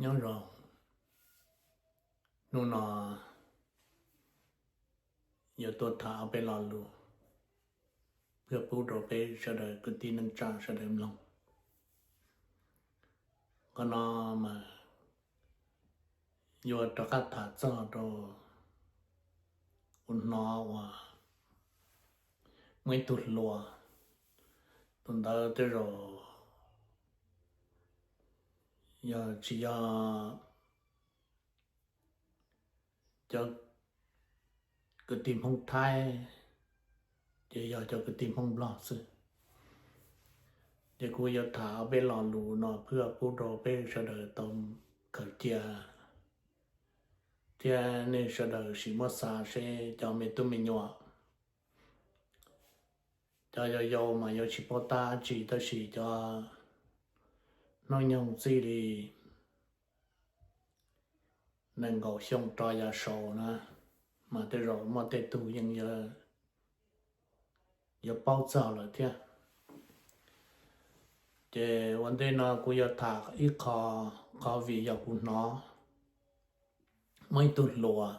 Nyob zoo, hnub no yuav tuaj tham ob peb lo lus pub rau peb sawv daws kwv tij neej tsa sawv daws mloog. Qhov no mas yuav rov qab tham txog rau kuv hnov uas muaj ib tug hluas, tus ntawd tej zaum yog tsis yog cov kwv tij Hmoob Thaib, ces yog cov kwv tij Hmoob Nplog xwb. Ces kuv yuav tham ob peb lo lus no pub rau peb sawv daws tau khaws cia, thiab nej sawv daws sim muab xav seb cov me tub me nyuam, cov yau yau mas yuav tsis paub tab tsi, tab sis cov hnub nyoog txij li nees nkaum xyoo rov yav saud na, mas tej zaum muaj tej tug yeej yuav paub txog lawm thiab. Ces ua ntej no kuv yuav tham ib qho, qhov vim yog kuv hnov muaj ib tug hluas,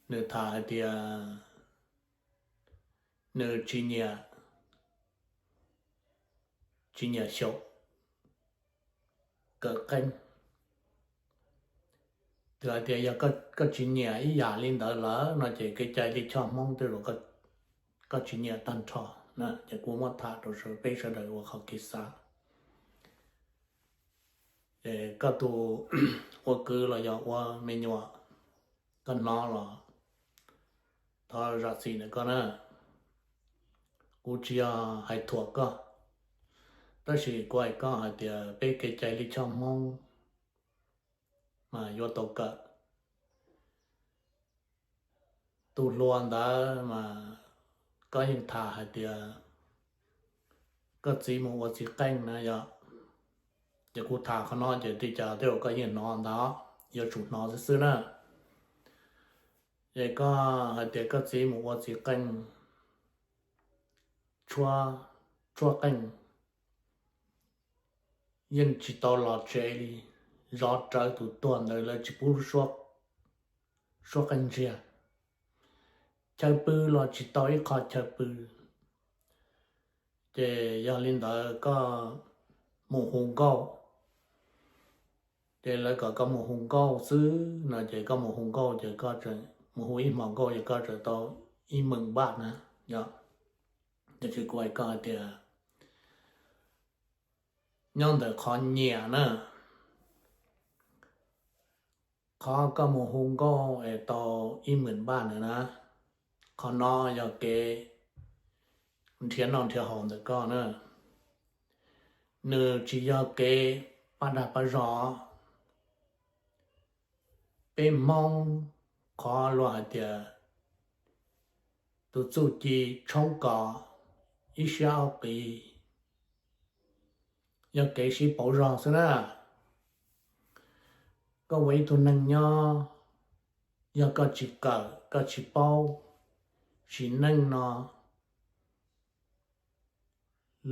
nws tham hais tias nws tsis nyiam, tsis nyiam xyaum kawm qeej. Twb hais tias yog koj tsis nyiam ib yam li ntawd lawm no ces kev cai lij choj Hmoob tej zaum koj tsis nyiam tag nrho na. Ces kuv muab tham rau peb sawv daws ua qhov kev xav. Ces koj tus ua kwv los yog ua me nyuam, koj hnov los thov zam txim ntawm koj na. Kuv tsis yog hais thuam koj, tab sis kuv hais koj hais tias peb kev cai lij choj Hmoob mas yuav tau kawm. Tus hluas ntawd mas koj yeej tham hais tias koj txiv mus ua txiv qeej na yom. Ces kuv tham qhov no ces tej cas tej zaum koj yeej hnov ntag, yuav tsum hnov xwb xwb na. Ces koj hais tias koj txiv mus ua txiv qeej, tshuab, tshuab qeej yeej tsis tau los tsev li, zov rawv tus tuag ntawd lawv tsis pub suab qeej ntsiag, chaw pw los tsis tau ib qho chaw pw. Ces yog li ntawd koj mus hu nkauj, ces lawv kom koj mus hu nkauj xwb no ces koj mus hu nkauj ces koj mus hu ib hmo nkauj ces koj tseem tau ib meem npaj na yom. Tiam sis kuv hais koj hais tias nyob ntawm qhov nyiam na, qhov koj mus hu nkauj es tau ib meem npaj ntawd na, qhov no yog kev nrhiav noj nrhiav haus ntawm koj na. Nws tsis yog kev pab dag pab zog. Peb Hmoob qhov luag hais tias tus txuj ci tshoob kos ib siab ob qis, yog kev sib pauv zog xwb na. Koj ua ib tug neeg nyob, yog koj tsis kawm koj tsis paub, sim neej no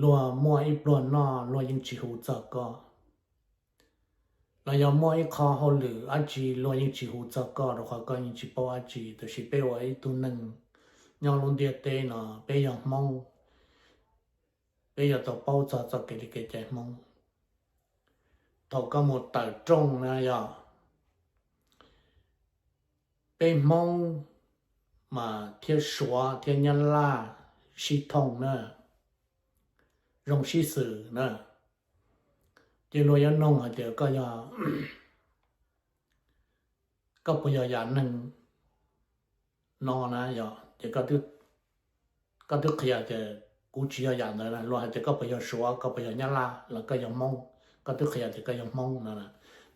luag muaj ib pluag noj luag yeej tsis hu txog koj, los yog muaj ib qho hauj lwm dab tsi luag yeej tsis hu txog koj rau qhov koj yeej tsis paub dab tsi. Tiam sis peb ua ib tug neeg nyob lub ntiaj teb no peb yog Hmoob, peb yuav tau paub txog txoj kev li kev cai Hmoob. Thaum koj mus tawm rooj na yog peb Hmoob mas thiab Suav thiab Nyab Laj sib thooj na, zoo sib xws na, ces luag yuav noog hais tias koj yog, koj puas yog yam neeg no na yog, ces koj twb qhia tias kuv tsis yog yam ntawd na, luag hais tias koj puas yog Suav koj puas yog Nyab Laj los koj yog Hmoob, koj twb qhia tias koj yog Hmoob no.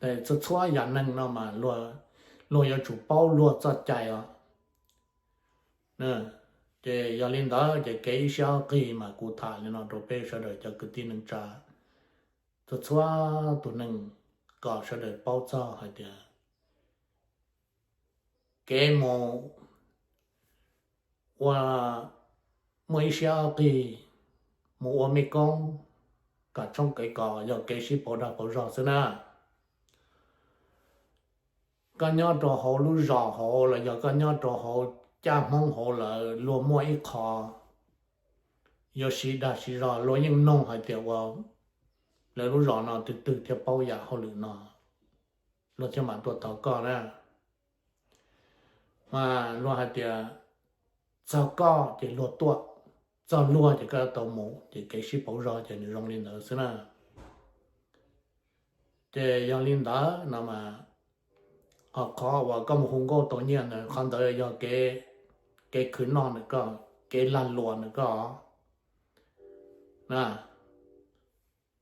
Txhua txhua yam neeg no mas luag yuav tsum paub luag txoj cai os. Ces yog li ntawd ces kev ib siab ob qig mas kuv tham li no rau peb sawv daws cov kwv tij neej tsa, txhua txhua tus neeg kom sawv daws paub txog hais tias kev mus ua, muaj ib siab ob qig mus ua mej koob, kam tshoob kev kos yog kev sib pauv dag pauv zog xwb na. koj nyob rau hauv lub zos hauv los yog koj nyob rau hauv caj Hmoob hauv lawm, luag muaj ib qho yuav siv dag siv zog, luag yeej nug hais tias ua lawv lub zos no twg twg thiaj paub yam hauj lwm no, luag thiaj mam tuaj thov koj na. Mas luag hais tias txog koj ces luag tuaj, txog luag ces koj yuav tau mus, ces kev sib pauv zog ces nws zoo li ntawd xwb na. Ces yog li ntawd no mas, ho qhov uas koj mus hu nkauj tau nyiaj ntawd, qhov ntawd yog kev khwv noj ntawm koj, kev lag luam ntawm koj na.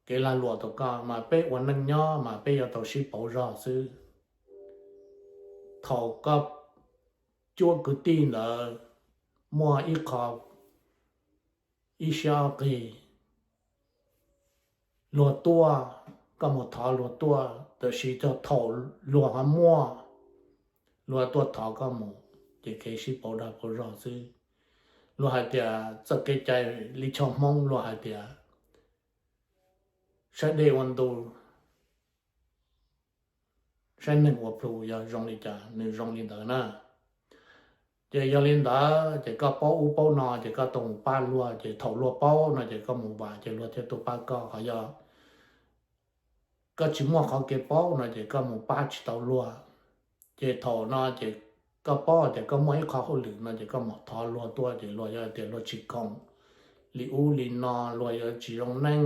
Kev lag luam ntawm koj mas peb ua neej nyob mas peb yuav tau sib pauv zog xwb. Thaum koj cuab kwv tij ntawd muaj ib qho ib siab ob qig, luag tuaj, koj mus thov luag tuaj, tab sis txog thaum luag ho muaj, luag tuaj thov koj mus, ces kev sib pauv dag pauv zog xwb. Luag hais tias txoj kev cai li choj Hmoob luag hais tias saib dej ua ntu, saib neeg ua plhu, yog zoo li cas nws zoo li ntawd na. Ces yog li ntawd ces koj paub ub paub no ces koj tau mus pab luag, ces thaum luag paub no ces koj mus vam ces luag thiaj tuaj pab koj. Ho yog koj tsis muaj qhov kev paub no ces koj mus pab tsis tau luag. Ces thaum no ces koj paub tias koj muaj ib qho hauj lwm no ces koj mus thov luag tuaj, ces luag yog tias luag tsis khoom li ub li no, luag yuav tsis zoo neej,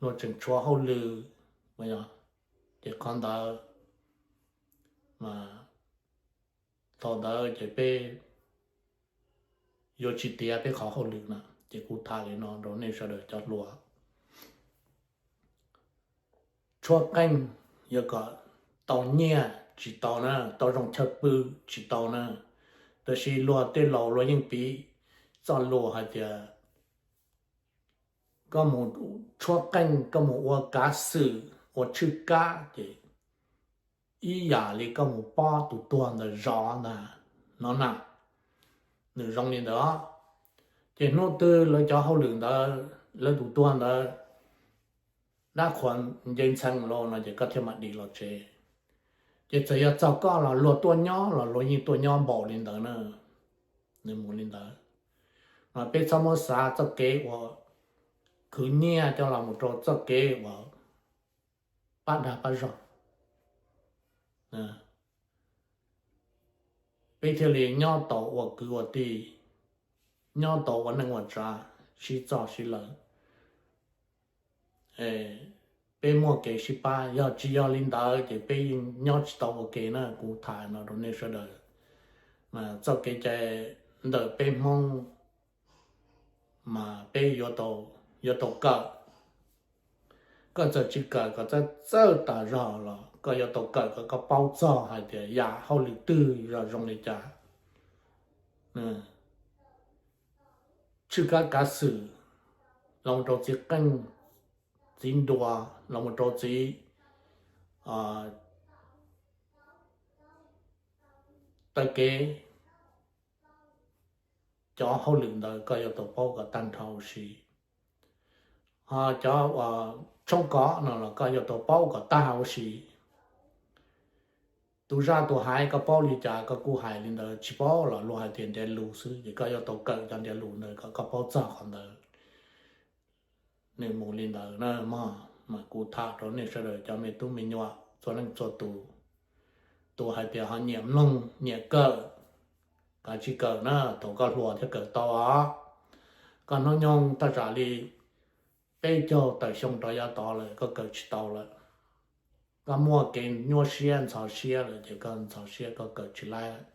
luag tseem tshuav hauj lwm, ces qhov ntawd mas thaum ntawd ces peb yuav tsis tiav peb qhov hauj lwm na. Ces kuv tham li no rau nej sawv daws cov hluas. Tshuab qeej yuav kom tau nyiaj tsis tau na, tau zoo chaw pw tsis tau na. Tab sis luag tej laus luag yeej piv txoj lus hais tias koj mus tshuab qeej, koj mus ua kav xwm, ua tshwj kab ces ib yam li koj mus pob tus tuag ntawd zov ntag no na. Nws zoo li ntawd os. Ces hnub twg lawv cov hauj lwm ntawd, lawv tus tuag ntawd dab qhuas nce ntxhee los no ces koj thiaj mam dim los tsev. Ces txawm yog txog koj los luag tuaj nyob los luag yeej tuaj nyob npaum li ntawd na. Nws mus li ntawd, mas peb txhob muab xav txoj kev uas khwv nyiaj coj los mus rau txoj kev uas pab dag pab zog. Peb thiaj li nyob tau ua kwv ua tij, nyob tau ua neej ua tsav, sib txoj sib lawm. Peb muaj kev sib pab, yog tsis yog li ntawd ces peb yeej nyob tsis tau ua ke na. Kuv tham no rau nej sawv daws, mas txoj kev cai ntawm peb Hmoob mas peb yuav tau kawm. Koj txawm tsis kawm kom txawj txawj tas zog los koj yuav tau kawm kom koj paub txog hais tias yam hauj lwm twg yog zoo li cas. Tshwj kab kav xwm los mus rau txiv qeej, txiv nruas, los mus rau txiv taw kev, cov hauj lwm ntawd koj yuav tau paub kom tag nrho huv si. Ho cov uas tshoob kos no los koj yuav tau paub kom tag huv si. Tus zaj tus hais koj paub li cas koj kuj hais li ntawd, tsis paub los luag hais tias ntiav lus xwb, ces koj yuav tau kawm cov ntiav lus ntawd kom koj paub txog qhov ntawd. Nws mus li ntawd na mog, mas kuv tham rau nej sawv daws cov me tub me nyuam txhua leej txhua tus. Tus hais tias ho nyiam mloog nyiam kawm, kav tsij kawm na, thaum koj hluas thiaj kawm tau os. Koj hnub nyoog thaj tsam li peb caug tawm xyoo rov yav tod lawm koj kawm tsis tau lawm. Koj muaj kev nyuaj siab ntxhov siab lawm ces koj ntxhov siab koj kawm tsis laib lawm.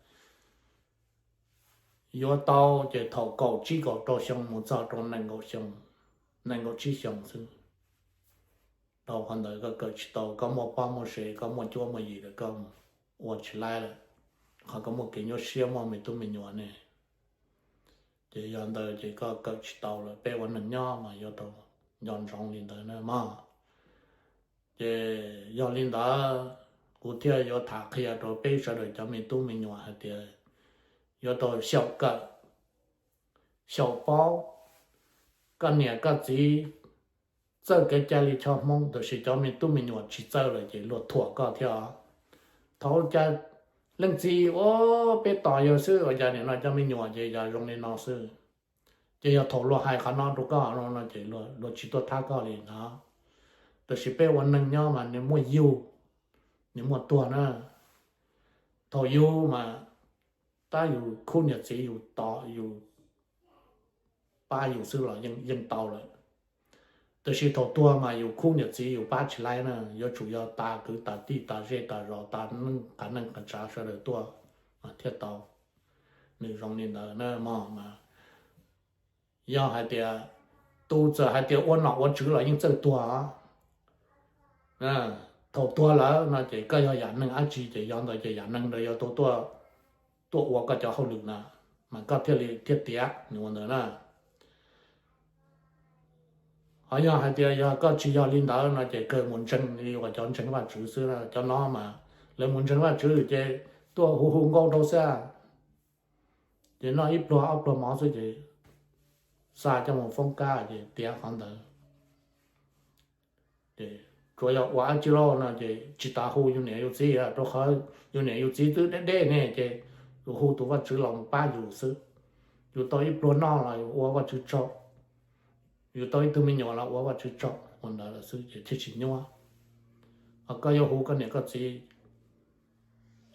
Yuav tau ces thaum kaum tsib kaum rau xyoo mus txog rau nees nkaum xyoo, nees nkaum tsib xyoo xwb. Dhau qhov ntawd koj kawm tsis tau, koj muaj pob muaj sev, koj muaj cuab muaj yig lawm koj ua tsis laib lawm, qhov koj muaj kev nyuaj siab muaj me tub me nyuam ne. Ces yog ntawd ces koj kawm tsis tau lawm, peb ua neeg nyob mas yuav tau nco ntsoov li ntawd na mog. Ces yog li ntawd kuv thiaj yuav tham qhia rau peb sawv daws cov me tub me nyuam hais tias yuav tau xyaum kawm, xyaum paub. Koj niam koj txiv txawj kev cai li choj Hmoob, tab sis cov me tub me nyuam tsis txawj lawm ces luag thuam koj thiab os. Thaum ua cas Leej txiv, ua peb tos yawg xwb, ua cas nim no cov me nyuam ces yog zoo li no xwb. Ces yog thaum luag hais qhov no rau koj no ces luag tsis tuaj thab koj li ntag. Tab sis peb ua neeg nyob mas nws muaj yug, nws muaj tuag na. Thaum yug mas tab yus khub niam txiv yus tos yus pab yus xwb los yeej tau lawm. Tab sis thaum tuag mas yus khub niam txiv yus pab tsis laib na, yuav tsum yog tas kwv tas tij tas zej tas zos tas neej qas neej qas tsav sawv daws tuaj thiaj tau. Nws zoo li ntawd na mog. Mas yog hais tias tus txawm hais tias ua nom ua tswv los yeej txawj tuag. Thaum tuag lawm no ces koj yog yam neeg dab tsi ces yog ntawd ces yam neeg ntawd yuav tau tuaj ua koj cov hauj lwm na, mas koj thiaj li thiaj tiav nws ua ntawd na. Ho yog hais tias yog koj tsis yog li ntawd no ces kawg mus ntseeg li uas cov ntseeg Vajtswv xwb. Cov no mas lawv mus ntseeg Vajtswv ces tuaj hu hu nkauj rau xwb, ces noj ib pluag ob pluag mov xwb ces xa coj mus foob kab ces tiav qhov ntawd. Tsuas yog ua dab tsi lauj no ces tsis tas hu yus niam yus txiv, rau qhov yus niam yus txiv twb deb deb ne ces yus hu tus Vajtswv los mus pab yus xwb. Yus tau ib pluag noj los yus ua Vajtswv tsaug, yus tau ib tug me nyuam los ua Vajtswv tsaug, ua ntawd lawm xwb ces thiaj tsis nyuaj. Ho koj yuav hu koj niam koj txiv,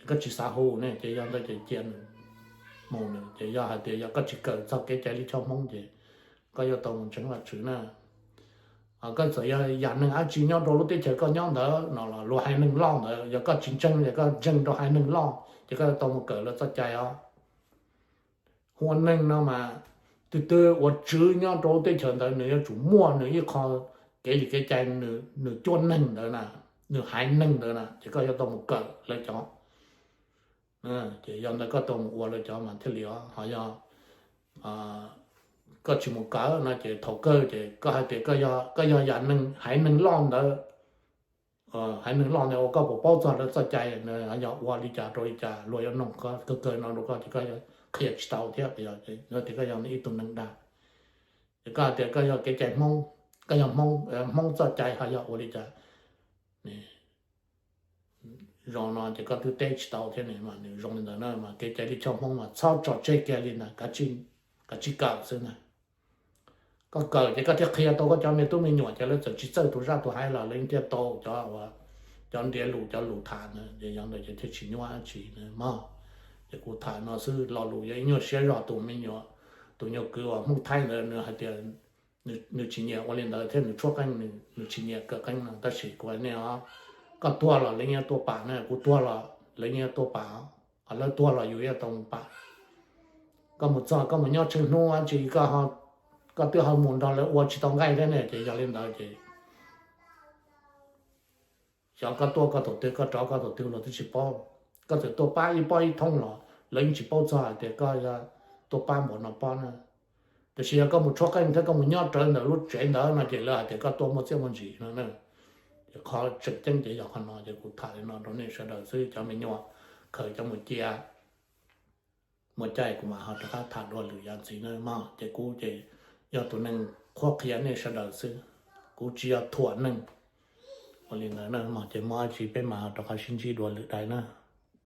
koj tsis xav hu ne ces yog ntawd ces cia nws mus nws. Ces yog hais tias yog koj tsis kawm txog kev cai lij choj Hmoob ces koj yuav tau mus ntseeg Vajtswv na. Koj txawm yog yam neeg dab tsi nyob rau lub teb chaws koj nyob ntawd no los luag haiv neeg loj ntawd, yog koj tsis ntseeg ces koj ntseeg rau haiv neeg loj ces koj yuav tau mus kawm lawv txoj cai os. Ua neeg no mas twg twg ua tswv nyob rau lub teb chaws ntawd nws yuav tsum muaj nws ib qho kev li kev cai, nws cuab neeg ntawd na, nws haiv neeg ntawd na ces koj yuav tau mus kawm lawv cov. Ces yog ntawd koj tau mus ua lawv cov mas thiaj li os. Ho yog koj tsis mus kawm no ces thaum kawg ces koj hais tias koj yog yam neeg haiv neeg loj ntawd, haiv neeg loj ntawd uas koj puas paub txog lawv txoj cai, yog ua li cas rau li cas luag yuav noog kawg kawg no rau koj ces koj qhia tsis tau thiab. Yog tias koj yog ib tug neeg dag, ces koj hais tias koj yog kev cai Hmoob, koj yog Hmoob, Hmoob txoj cai ho yog ua li cas, zaum no ces koj twb teb tsis tau thiab ne. Mas nws zoo li ntawd na mas kev cai lij choj Hmoob mas txhob tso tseg kiag li ntawd, kav tsij kawm xwb ntag. Koj kawm ces koj thiaj qhia tau koj cov me tub me nyuam ces lawv txawm tsis txawj tus zaj tus haiv los lawv thiaj tau cov, cov ntiav lus cov lus tham na. Ces yog ntawd ces thiaj tsis nyuaj dab tsi na mog. Ces kuv tham no xwb, lo lus yog ib nyuag siab zog tus me nyuam, tus nyuag kwv uas Hmoob Thaib ntawd nws hais tias nws tsis nyiam ua li ntawd thiab nws tshuab qeej, nws tsis nyiam kawm qeej no. Tab sis kuv hais nej os, koj tuag los lawv yeej tuaj pam na, kuv tuag los lawv yeej tuaj pam, ho lawv tuag los yus yeej tau mus pam. Koj mus txog koj mus nyob tsheej hnub dab tsi, koj twb ho mus nrog lawv ua tsis tau nqaij thiab ne. Ces yog li ntawd ces xyov koj tuaj koj thaum twg koj rov koj thaum twg los twb tsis paub. Koj txawm tuaj pab ib pob ib thooj los lawv yeej tsis paub txog hais tias koj tuaj pab npaum no pob na. Tiam sis yog koj mus tshuab qeej thiab koj mus nyob rawv ntawm lub tsev ntawd no ces lawv hais tias koj tuaj muaj txiaj muaj ntsig no. Ces qhov tseem ceeb ces yog qhov no, ces kuv tham li no rau nej sawv daws xwb. Cov me nyuam khaws cov mus cia, muaj caij kuv mam ho rov qab tham dua lwm yav ntxiv na mog. Ces kuv ces yog tus neeg qhuab qhia nej sawv daws xwb, kuv tsis yog thuam neeg. Ua li ntawd na mog, ces muaj dab tsi peb mam ho rov qab sib ntsib dua lwm daim na.